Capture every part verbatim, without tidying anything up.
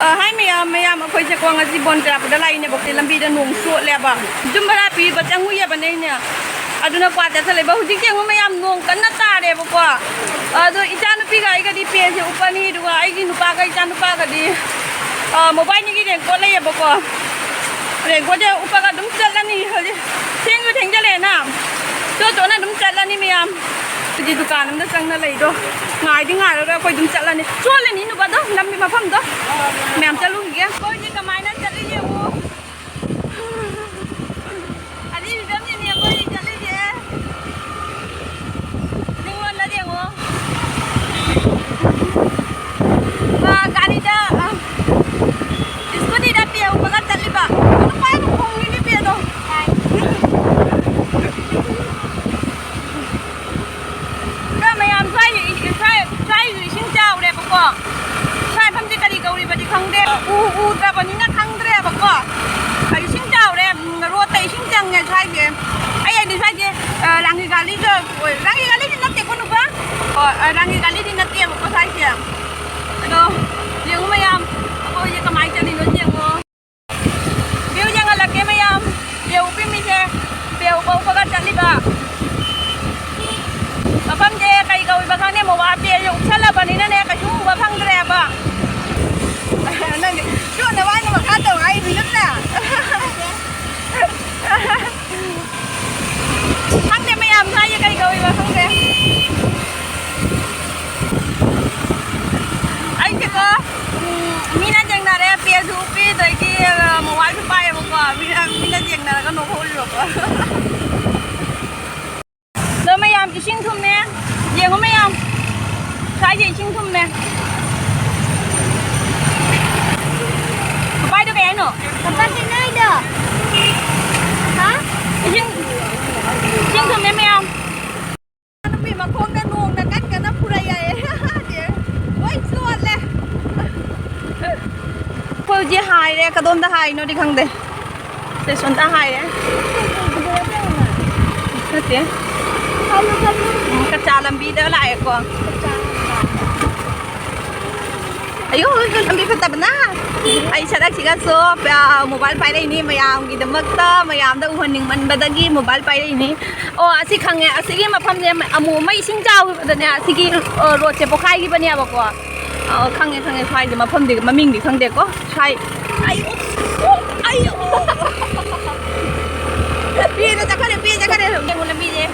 ꯑ, ꯍꯥꯏ ꯃꯌꯥꯝ, ꯃꯌꯥꯝ, ꯑꯩꯈꯣꯏꯁꯦꯀꯣ ꯉꯁꯤ ꯕꯣꯟ ꯀꯌꯥꯄꯨꯗ ꯂꯥꯛꯏꯅꯦꯕꯀꯣ, ꯂꯝꯕꯤꯗ ꯅꯣꯡ ꯆꯣꯠꯂꯦꯕ꯫ ꯌꯨꯝ ꯚꯔꯥ ꯄꯤꯕ ꯆꯪꯉꯨꯏꯌꯦꯕꯅꯦ ꯑꯩꯅ꯫ ꯑꯗꯨꯅ ꯀ꯭ꯋꯥ ꯆꯠꯊꯠꯂꯦꯕ꯫ ꯍꯧꯖꯤꯛ ꯌꯦꯡꯉꯨ ꯃꯌꯥꯝ, ꯅꯣꯡ ꯀꯟꯅ ꯇꯥꯔꯦꯕꯀꯣ꯫ ꯑꯗꯣ ꯏꯆꯥꯅꯨꯄꯤꯒ ꯑꯩꯒꯗꯤ ꯄꯦꯟꯁꯦ ꯎꯞꯄꯅꯤ, ꯑꯗꯨꯒ ꯑꯩꯒꯤ ꯅꯨꯄꯥꯒ ꯏꯆꯥꯅꯨꯄꯥꯒꯗꯤ, ꯑ, ꯃꯣꯕꯥꯏꯜꯅꯤꯒꯤ ꯔꯦꯟꯀꯣꯠ ꯂꯩꯌꯦꯕꯀꯣ꯫ ꯔꯦꯟꯀꯣꯠꯁꯦ ꯎꯞꯄꯒ ꯑꯗꯨꯝ ꯆꯠꯂꯅꯤ ꯍꯧꯖꯤꯛ꯫ ꯊꯦꯡꯁꯨ ꯊꯦꯡꯖꯜꯂꯛꯑꯦꯅ꯫ ꯆꯣ ꯆꯣꯅ ꯑꯗꯨꯝ ꯆꯠꯂꯅꯤ ꯃꯌꯥꯝ꯫ ꯍꯧꯖꯤꯛ ꯗꯨꯀꯥꯟ ꯑꯝꯗ ꯆꯪꯅ ꯂꯩꯗꯣ꯫ ꯉꯥꯏꯗꯤ ꯉꯥꯏꯔꯔꯣꯏ, ꯑꯩꯈꯣꯏ ꯑꯗꯨꯝ ꯆꯠꯂꯅꯤ꯫ ꯆꯣꯠꯂꯅꯤ ꯅꯨꯄꯥꯗꯣ, ꯂꯝꯕꯤ ꯃꯐꯝꯗꯣ꯫ ꯃꯌꯥꯝ ꯆꯠꯂꯨꯈꯤꯒꯦ꯫ ꯑꯩꯈꯣꯏꯗꯤ ꯀꯃꯥꯏꯅ ꯆꯠꯂꯤ ꯌꯦꯡꯉꯨ꯫ ꯑꯗꯨꯒꯤ ꯐꯤꯕꯝꯁꯤꯅꯦ ꯑꯩꯈꯣꯏ ꯆꯠꯂꯤꯁꯦ꯫ ꯅꯤꯡꯉꯣꯟꯗ ꯌꯦꯡꯉꯣ꯫ ꯑ, ꯒꯥꯔꯤꯗ, ꯑ, ꯁ꯭ꯀꯨꯇꯤꯗ ꯄꯦ ꯎꯞꯄꯒ ꯆꯠꯂꯤꯕ꯫ ꯅꯨꯄꯥ ꯑꯃ ꯈꯣꯡꯉꯤꯅꯦ ꯄꯦꯗꯣ꯫ ꯑꯗꯣ ꯃꯌꯥꯝ ꯁ꯭ꯋꯥꯏꯁꯦ ꯏ-, ꯁ꯭ꯋꯥꯏ-, ꯁ꯭ꯋꯥꯏꯁꯨ ꯏꯁꯤꯡ ꯆꯥꯎꯔꯦꯕꯀꯣ꯫ ꯁ꯭ꯋꯥꯏ ꯃꯐꯝꯁꯦ ꯀꯔꯤ ꯀꯧꯔꯤꯕꯗꯤ ꯈꯪꯗꯦ꯫ ꯎ ꯎꯗ꯭ꯔꯕꯅꯤꯅ ꯈꯪꯗ꯭ꯔꯦꯕꯀꯣ꯫ ꯏꯁꯤꯡ ꯆꯥꯎꯔꯦ, ꯎꯝ, ꯔꯣꯠꯇ ꯏꯁꯤꯡ ꯆꯪꯉꯦ ꯁ꯭ꯋꯥꯏꯁꯦ꯫ ꯑꯩ ꯍꯥꯏꯗꯤ ꯁ꯭ꯋꯥꯏꯁꯦ, ꯑ, ꯔꯥꯡꯒꯤ ꯒꯥꯂꯤꯒ ꯑꯣꯏ-, ꯔꯥꯡꯒꯤ ꯒꯥꯂꯤꯗꯤ ꯅꯠꯇꯦꯀꯣ ꯅꯨꯄꯥ꯫ ꯑꯣ, ꯑ, ꯔꯥꯡꯒꯤ ꯒꯥꯂꯤꯗꯤ ꯅꯠꯇꯦꯕꯀꯣ ꯁ꯭ꯋꯥꯏꯁꯦ꯫ ꯑꯗꯣ ꯌꯦꯡꯉꯨ ꯃꯌꯥꯝ, ꯑꯩꯈꯣꯏꯁꯦ ꯀꯃꯥꯏꯅ ꯆꯠꯂꯤꯅꯣ ꯌꯦꯡꯉꯣ꯫ ꯚ꯭ꯌꯨ ꯌꯦꯡꯍꯜꯂꯛꯀꯦ ꯃꯌꯥꯝ꯫ ꯚ꯭ꯌꯨ ꯎꯞꯄꯤ ꯃꯤꯁꯦ ꯚ꯭ꯌꯨ ꯀꯧꯕꯒ ꯆꯠꯂꯤꯕ꯫ ꯃꯐꯝꯁꯦ ꯀꯩ ꯀꯧꯏꯕ ꯈꯪꯗꯦ, ꯃꯣꯕꯥꯏꯜ ꯄꯦꯁꯦ ꯎꯞꯁꯜꯂꯕꯅꯤꯅꯅꯦ ꯀꯩꯁꯨ ꯎꯕ ꯐꯪꯗ꯭ꯔꯦꯕ꯫ ꯅꯪꯗꯤ ꯆꯣꯠꯅꯕ ꯍꯥꯏꯅ ꯃꯈꯥ ꯇꯧ ꯍꯥꯏꯔꯤꯕ ꯅꯠꯇ꯭ꯔꯥ? ꯈꯪꯗꯦ ꯃꯌꯥꯝ, ꯁ꯭ꯋꯥꯏꯁꯦ ꯀꯩ ꯀꯧꯏꯕ ꯈꯪꯗꯦ꯫ ꯑꯩꯁꯦꯀꯣ, ꯎꯝ, ꯃꯤꯅ ꯌꯦꯡꯅꯔꯦ, ꯄꯦꯁꯨ ꯎꯞꯄꯤ, ꯑꯗꯒꯤ, ꯑ, ꯃꯣꯕꯥꯏꯜꯁꯨ ꯄꯥꯏꯌꯦꯕꯀꯣ꯫ ꯃꯤꯅ, ꯃꯤꯅ ꯌꯦꯡꯅꯔꯒ ꯅꯣꯛꯍꯧꯔꯤꯕꯀꯣ꯫ ꯑꯗꯣ ꯃꯌꯥꯝ, ꯏꯁꯤꯡ ꯊꯨꯝꯃꯦ꯫ ꯌꯦꯡꯉꯨ ꯃꯌꯥꯝ, ꯁ꯭ꯋꯥꯏꯁꯦ ꯏꯁꯤꯡ ꯊꯨꯝꯃꯦ꯫ ꯄꯄꯥꯏꯗꯣ ꯀꯩ ꯍꯥꯏꯅꯣ? ꯄꯄꯥ ꯀꯩꯅꯣ ꯍꯥꯏꯗꯣ? ꯍꯥ? ꯏꯁꯤꯡ, ꯏꯁꯤꯡ ꯊꯨꯝꯃꯦ ꯃꯌꯥꯝ꯫ ꯅꯨꯄꯤ ꯃꯈꯣꯡꯗ ꯅꯣꯡꯅ ꯀꯟ ꯀꯟꯅ ꯐꯨꯔꯛꯑꯦ꯫ ꯂꯣꯏ ꯆꯣꯠꯂꯦ꯫ ꯑꯩꯈꯣꯏ ꯍꯧꯖꯤꯛ ꯍꯥꯏꯔꯦ, ꯀꯗꯣꯝꯗ ꯍꯥꯏꯅꯣꯗꯤ ꯈꯪꯗꯦ꯫ ꯁꯦ ꯁꯣꯝꯗ ꯍꯥꯏꯔꯦ꯫ ꯅꯠꯇꯦ꯫ ꯎꯝ, ꯀꯆꯥ ꯂꯝꯕꯤꯗ ꯂꯥꯛꯑꯦꯀꯣ꯫ ꯑꯌꯣ, ꯂꯝꯕꯤ ꯐꯠꯇꯕꯅ꯫ ꯁꯔꯛꯁꯤꯒꯁꯨ ꯃꯣꯕꯥꯏꯜ ꯄꯥꯏꯔꯛꯏꯅꯤ, ꯃꯌꯥꯝꯒꯤꯗꯃꯛꯇ, ꯃꯌꯥꯝꯗ ꯎꯍꯟꯅꯤꯡꯃꯟꯕꯗꯒꯤ ꯃꯣꯕꯥꯏꯜ ꯄꯥꯏꯔꯛꯏꯅꯤ꯫ ꯑꯣ, ꯑꯁꯤ ꯈꯪꯉꯦ, ꯑꯁꯤꯒꯤ ꯃꯐꯝꯁꯦ ꯑꯃꯨꯛ ꯑꯃ ꯏꯁꯤꯡ ꯆꯥꯎꯈꯤꯕꯗꯅꯦ, ꯑꯁꯤꯒꯤ ꯔꯣꯗꯁꯦ ꯄꯣꯛꯈꯥꯏꯈꯤꯕꯅꯦꯕꯀꯣ꯫ ꯑꯣ, ꯈꯪꯉꯦ, ꯈꯪꯉꯦ, ꯁ꯭ꯋꯥꯏꯁꯦ ꯃꯐꯝꯗꯤ ꯃꯃꯤꯡꯗꯤ ꯈꯪꯗꯦꯀꯣ꯫ ꯁ꯭ꯋꯥꯏ, ꯑꯩ, ꯑꯣ, ꯑꯩ, ꯑꯣ꯫ ꯄꯦꯅ ꯆꯠꯈ꯭ꯔꯦ, ꯄꯦ ꯆꯠꯈ꯭ꯔꯦ꯫ ꯌꯦꯡꯉꯨ ꯂꯝꯕꯤꯁꯦ꯫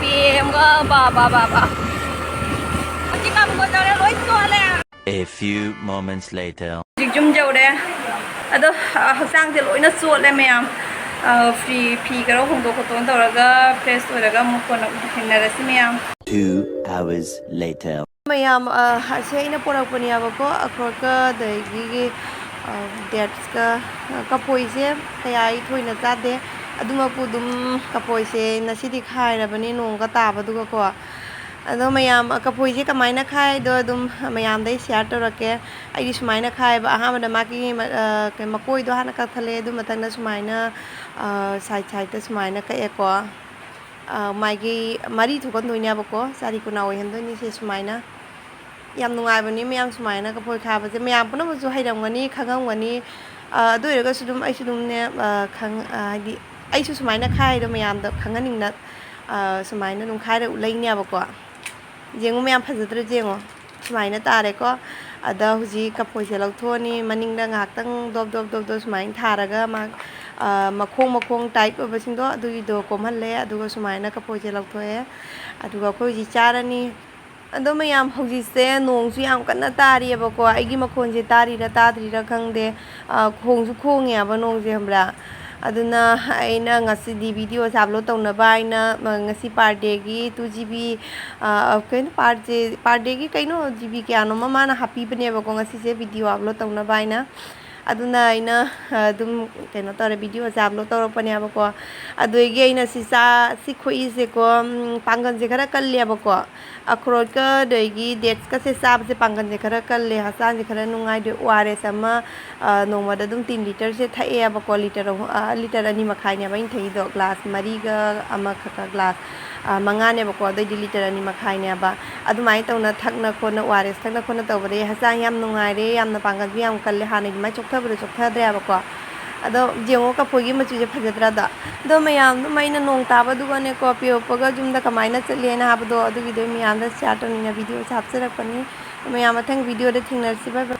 ꯄꯦ ꯑꯃꯒ ꯕꯥ, ꯕꯥ, ꯕꯥ, ꯕꯥ꯫ ꯍꯧꯖꯤꯛ ꯀꯥꯕ ꯇꯧꯔꯦ, ꯂꯣꯏ ꯆꯣꯠꯂꯦ꯫ A few moments later. ꯍꯧꯖꯤꯛ ꯌꯨꯝ ꯌꯧꯔꯦ꯫ ꯑꯗꯣ, ꯑ, ꯍꯛꯆꯥꯡꯁꯦ ꯂꯣꯏꯅ ꯆꯣꯠꯂꯦ ꯃꯌꯥꯝ꯫ ꯑ, ꯐꯤ, ꯐꯤ ꯈꯔ ꯍꯣꯡꯗꯣꯛ ꯈꯣꯠꯇꯣꯛ ꯇꯧꯔꯒ fresh ꯑꯣꯏꯔꯒ ꯑꯃꯨꯛ ꯀꯣꯟꯅ ꯊꯦꯡꯅꯔꯁꯤ ꯃꯌꯥꯝ꯫ Two hours later. ꯃꯌꯥꯝ, ꯑ, ꯑꯁꯤ ꯑꯩꯅ ꯄꯣꯔꯛꯄꯅꯦꯕꯀꯣ, ꯑꯈ꯭ꯔꯣꯠꯀ ꯑꯗꯒꯤ, ꯑ, dates ꯀ, ꯑ, ꯀꯐꯣꯏꯁꯦ ꯀꯌꯥ ꯑꯩ ꯊꯣꯏꯅ ꯆꯥꯗꯦ꯫ ꯑꯗꯨꯃꯛꯄꯨ ꯑꯗꯨꯝ ꯀꯐꯣꯏꯁꯦ ꯉꯁꯤꯗꯤ ꯈꯥꯏꯔꯕꯅꯤ ꯅꯣꯡꯒ ꯇꯥꯕꯗꯨꯒꯀꯣ꯫ ꯑꯗꯣ ꯃꯌꯥꯝ, ꯑ, ꯀꯐꯣꯏꯁꯦ ꯀꯃꯥꯏꯅ ꯈꯥꯏꯗꯣ ꯑꯗꯨꯝ ꯃꯌꯥꯝꯗ ꯑꯩ share ꯇꯧꯔꯛꯀꯦ꯫ ꯑꯩꯗꯤ ꯁꯨꯃꯥꯏꯅ ꯈꯥꯏꯕ, ꯑꯍꯥꯟꯕꯗ ꯃꯥꯒꯤ ꯃ-, ꯑ, ꯀꯩ, ꯃꯀꯣꯏꯗꯣ ꯍꯥꯟꯅ ꯀꯛꯊꯠꯂꯦ, ꯑꯗꯨ ꯃꯊꯪꯗ ꯁꯨꯃꯥꯏꯅ, ꯑ, side side ꯇ ꯁꯨꯃꯥꯏꯅ ꯀꯛꯑꯦꯀꯣ꯫ ꯑ, ꯃꯥꯒꯤ ꯃꯔꯤ ꯊꯣꯛꯍꯟꯗꯣꯏꯅꯦꯕꯀꯣ, ꯆꯥꯔꯤ ꯀꯨꯟꯅꯥ ꯑꯣꯏꯍꯟꯗꯣꯏꯅꯤ ꯁꯦ ꯁꯨꯃꯥꯏꯅ꯫ ꯌꯥꯝ ꯅꯨꯡꯉꯥꯏꯕꯅꯤ ꯃꯌꯥꯝ ꯁꯨꯃꯥꯏꯅ ꯀꯐꯣꯏ ꯈꯥꯕꯁꯦ, ꯃꯌꯥꯝ ꯄꯨꯝꯅꯃꯛꯁꯨ ꯍꯩꯔꯝꯒꯅꯤ, ꯈꯪꯉꯝꯒꯅꯤ꯫ ꯑ, ꯑꯗꯨ ꯑꯣꯏꯔꯒꯁꯨ ꯑꯗꯨꯝ ꯑꯩꯁꯨ ꯑꯗꯨꯝꯅꯦ, ꯑ, ꯈꯪ-, ꯑ, ꯍꯥꯏꯗꯤ ꯑꯩꯁꯨ ꯁꯨꯃꯥꯏꯅ ꯈꯥꯏꯗꯣ ꯃꯌꯥꯝꯗ ꯈꯪꯍꯟꯅꯤꯡꯅ, ꯑ, ꯁꯨꯃꯥꯏꯅ ꯑꯗꯨꯝ ꯈꯥꯏꯔ ꯎꯠꯂꯛꯏꯅꯦꯕꯀꯣ꯫ ꯌꯦꯡꯉꯨ ꯃꯌꯥꯝ, ꯐꯖꯗ꯭ꯔꯥ ꯌꯦꯡꯉꯣ꯫ ꯁꯨꯃꯥꯏꯅ ꯇꯥꯔꯦꯀꯣ꯫ ꯑꯗ ꯍꯧꯖꯤꯛ ꯀꯐꯣꯏꯁꯦ ꯂꯧꯊꯣꯛꯑꯅꯤ, ꯃꯅꯤꯡꯗ ꯉꯥꯏꯍꯥꯛꯇꯪ ꯗꯣꯞ ꯗꯣꯞ ꯗꯣꯞ ꯗꯣꯞ ꯁꯨꯃꯥꯏꯅ ꯊꯥꯔꯒ ꯃꯥ, ꯑ, ꯃꯈꯣꯡ ꯃꯈꯣꯡ tight ꯑꯣꯏꯕꯁꯤꯡꯗꯣ ꯑꯗꯨꯒꯤꯗꯣ ꯀꯣꯝꯍꯜꯂꯦ, ꯑꯗꯨꯒ ꯁꯨꯃꯥꯏꯅ ꯀꯐꯣꯏꯁꯦ ꯂꯧꯊꯣꯛꯑꯦ꯫ ꯑꯗꯨꯒ ꯑꯩꯈꯣꯏ ꯍꯧꯖꯤꯛ ꯆꯥꯔꯅꯤ꯫ ꯑꯗꯣ ꯃꯌꯥꯝ, ꯍꯧꯖꯤꯛꯁꯦ ꯅꯣꯡꯁꯨ ꯌꯥꯝ ꯀꯟꯅ ꯇꯥꯔꯤꯑꯕꯀꯣ꯫ ꯑꯩꯒꯤ ꯃꯈꯣꯟꯁꯦ ꯇꯥꯔꯤꯔꯥ ꯇꯥꯗ꯭ꯔꯤꯔꯥ ꯈꯪꯗꯦ꯫ ꯑ, ꯈꯣꯡꯁꯨ ꯈꯣꯡꯉꯦꯕ ꯅꯣꯡꯁꯦ, ꯈꯪꯕ꯭ꯔꯥ? ꯑꯗꯨꯅ ꯑꯩꯅ ꯉꯁꯤꯗꯤ videoꯁꯦ upload ꯇꯧꯅꯕ ꯍꯥꯏꯅ, ꯑ, ꯉꯁꯤ per dayꯒꯤ two GB, ꯑ, ꯀꯩꯅꯣ, per day, per dayꯒꯤ ꯀꯩꯅꯣ, GB ꯀꯌꯥꯅꯣꯃ ꯃꯥꯅ ꯍꯥꯞꯄꯤꯕꯅꯦꯕꯀꯣ, ꯉꯁꯤꯁꯦ video upload ꯇꯧꯅꯕ ꯍꯥꯏꯅ꯫ ꯑꯗꯨꯅ ꯑꯩꯅ, ꯑ, ꯑꯗꯨꯝ ꯀꯩꯅꯣ ꯇꯧꯔꯦ, videoꯁꯦ upload ꯇꯧꯔꯛꯄꯅꯦꯕꯀꯣ꯫ ꯑꯗꯨꯗꯒꯤ ꯑꯩꯅ ꯁꯤ ꯆꯥ-, ꯁꯤ ꯈꯣꯛꯏꯁꯦꯀꯣ, ꯎꯝ, ꯄꯥꯡꯒꯜꯁꯦ ꯈꯔ ꯀꯜꯂꯦꯕꯀꯣ꯫ ꯑꯈ꯭ꯔꯣꯠꯀ ꯑꯗꯒꯤ datesꯀꯁꯦ ꯆꯥꯕꯁꯦ ꯄꯥꯡꯒꯜꯁꯦ ꯈꯔ ꯀꯜꯂꯦ, ꯍꯛꯆꯥꯡꯁꯦ ꯈꯔ ꯅꯨꯡꯉꯥꯏꯗꯦ꯫ ORS ꯑꯃ, ꯑ, ꯅꯣꯡꯃꯗ ꯑꯗꯨꯝ ꯇꯤꯟ ꯂꯤꯇꯔꯁꯦ ꯊꯛꯑꯦꯕꯀꯣ, ꯂꯤꯇꯔ ꯑꯍꯨꯝ, ꯑ, ꯂꯤꯇꯔ ꯑꯅꯤ ꯃꯈꯥꯏꯅꯦꯕ ꯑꯩꯅ ꯊꯛꯏꯗꯣ, glass ꯃꯔꯤꯒ ꯑꯃꯈꯛꯀ glass꯫ ꯃꯉꯥꯅꯦꯕꯀꯣ, ꯑꯗꯩꯗꯤ ꯂꯤꯇꯔ ꯑꯅꯤ ꯃꯈꯥꯏꯅꯦꯕ꯫ ꯑꯗꯨꯃꯥꯏꯅ ꯇꯧꯅ ꯊꯛꯅ ꯈꯣꯠꯅ, ꯑꯣ ꯑꯥꯔ ꯑꯦꯁ ꯊꯛꯅ ꯈꯣꯠꯅ ꯇꯧꯕꯗꯒꯤ ꯍꯛꯆꯥꯡ ꯌꯥꯝ ꯅꯨꯡꯉꯥꯏꯔꯦ, ꯌꯥꯝꯅ ꯄꯥꯡꯒꯜꯁꯨ ꯌꯥꯝ ꯀꯜꯂꯦ꯫ ꯍꯥꯟꯅꯒꯤ ꯑꯗꯨꯃꯥꯏꯅ ꯆꯣꯛꯊꯕꯗꯣ ꯆꯣꯛꯊꯗ꯭ꯔꯦꯕꯀꯣ꯫ ꯑꯗꯣ ꯌꯦꯡꯉꯣ, ꯀꯐꯣꯏꯒꯤ ꯃꯆꯨꯁꯦ ꯐꯖꯗ꯭ꯔꯥ? ꯑꯗꯣ, ꯑꯗꯣ ꯃꯌꯥꯝꯗꯨꯝ ꯑꯩꯅ ꯅꯣꯡ ꯇꯥꯕꯗꯨꯒꯅꯦꯀꯣ, ꯄꯤꯔꯛꯄꯒ ꯌꯨꯝꯗ ꯀꯃꯥꯏꯅ ꯆꯠꯂꯤ ꯍꯥꯏꯅ ꯍꯥꯏꯕꯗꯣ, ꯑꯗꯨꯒꯤꯗꯣ ꯃꯌꯥꯝꯗ ꯁꯤꯌꯥꯔ ꯇꯧꯅꯤꯡꯅ ꯚꯤꯗꯤꯑꯣꯁꯦ ꯍꯥꯞꯆꯔꯛꯄꯅꯤ꯫ ꯃꯌꯥꯝ ꯃꯊꯪ ꯚꯤꯗꯤꯑꯣꯗ ꯊꯦꯡꯅꯔꯁꯤ꯫ ꯕꯥꯏ ꯕꯥꯏ꯫